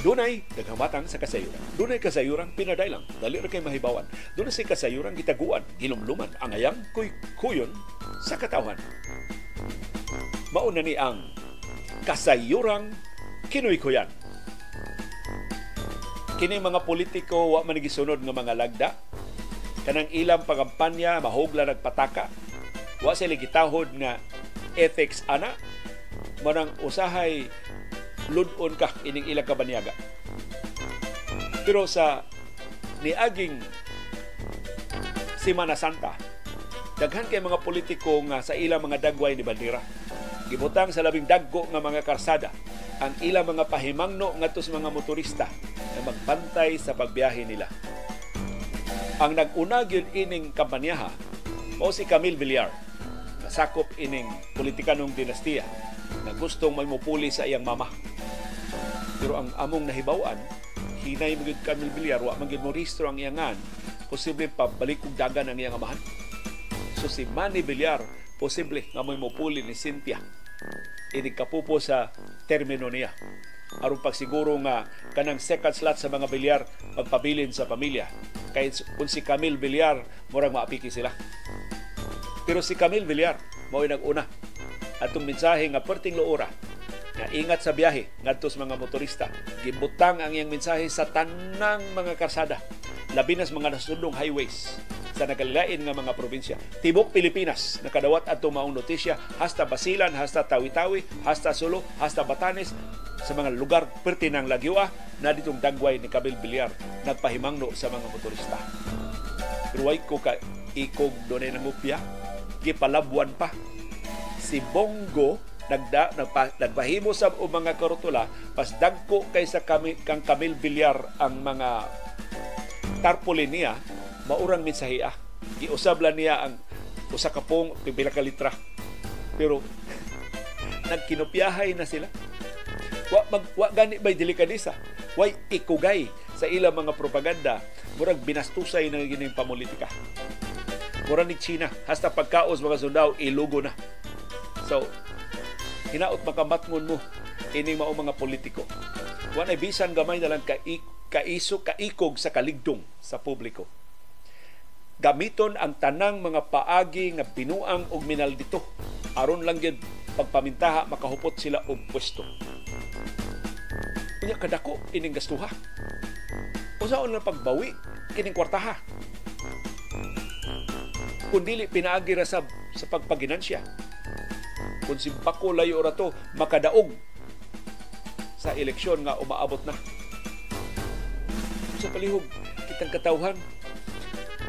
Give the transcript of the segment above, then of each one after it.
Dunay daghang matang sa kasayuran. Dunay kasayuran pinadailang, dali ra kay mahibawan. Dunay say kasayuran gitaguan, gilumluman, angayang kuy-kuyon sa katawhan. Mauna ni ang kasayurang kinuykuyan. Kini mga politiko wa man gisunod nga mga lagda. Kanang ilang pagampanya mahugla nagpataka. Wa sila gitahod nga ethics ana. Manang usahay lud-on ka ining ilang kabanyaga. Pero sa niaging Semana Santa, daghan kay mga politiko nga sa ilang mga dagway ni bandera. Gibutang sa labing dagko nga mga karsada ang ilang mga pahimangno ngadto sa mga motorista na magbantay sa pagbiyahe nila. Ang nag-una gyud ining kampanyaha mao si Camille Villar, nasakop ining politikanong dinastiya na gustong may mupuli sa iyang mama. Pero ang among nahibaw-an, hinay man gyud Camille Villar, wa man gyud morehistro ang iyangan, posible pabalik og dagan ang iyang amahan. So si Manny Villar posible nga may mupuli ni Cynthia inig kapupo sa termino niya aron pagsiguro nga kanang second slot sa mga Villar magpabilin sa pamilya. Kay kung si Camille Villar, murag maapiki sila. Pero si Camille Villar mao'y nag-una atong mensahe nga perting luora nga ingat sa biyahe ngadto sa mga motorista. Gibutang ang iyang mensahe sa tanang mga karsada, labi na sa mga nasudnong highways sa nagkalain nga mga probinsya. Tibok Pilipinas nakadawat adto maong notisya, hasta Basilan, hasta Tawi-Tawi, hasta Sulu, hasta Batanes, sa mga lugar perti ng Lagyua na ditong dagway ni Camille Villar nagpahimangno sa mga motorista. Pero way ko ka ikog dunay nangupya, gipalabwan pa. Si Bongo nagpahimo sa og mga karotula, pas dagko kaysa kang Camille Villar ang mga tarpaulin niya, maurang mensahe ah. Giusab lang niya ang usa ka pong pipila ka litra. Pero nagkinopyahay na sila. Wa gani bay delikadesa. Way ikugay sa ilang mga propaganda, murag binastusay na gining pamulitika. Murag ni China, hasta pagkaos mga sundao ilugo na. So hinaot makamatngon mo ining mao mga politiko. Wa nay bisan gamay na lang kaiso kaikog sa kaligdong sa publiko. Gamiton ang tanang mga paagi nga binuang og minaldito aron lang gyud pagpamintaha makahupot sila og pwesto. Unya kadako ining gastuha. Usaon lang pagbawi kining kwartaha? Kung dili pinaagi ra sa pagpaginansya. Kung simpako layo ra to makadaog sa eleksyon nga umaabot na. Sa palihog kitang katawhan,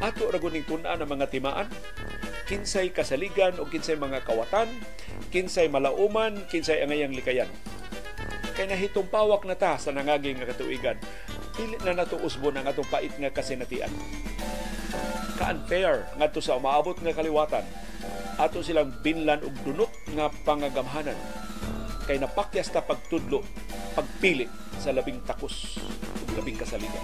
ato ra guning tun-an ang mga timaan, kinsay kasaligan o kinsay mga kawatan, kinsay malauman, kinsay angayang likayan. Kay nahitong pawak na ta sa nangaging nga katuigan, dili na nato usbon ang atong pait nga kasinatian. Ka-unfair ngadto sa umaabot nga kaliwatan, ato silang binlan og dunot nga pangagamhanan. Kay napakyas ta pagtudlo, pagpili sa labing takos ug labing kasaligan.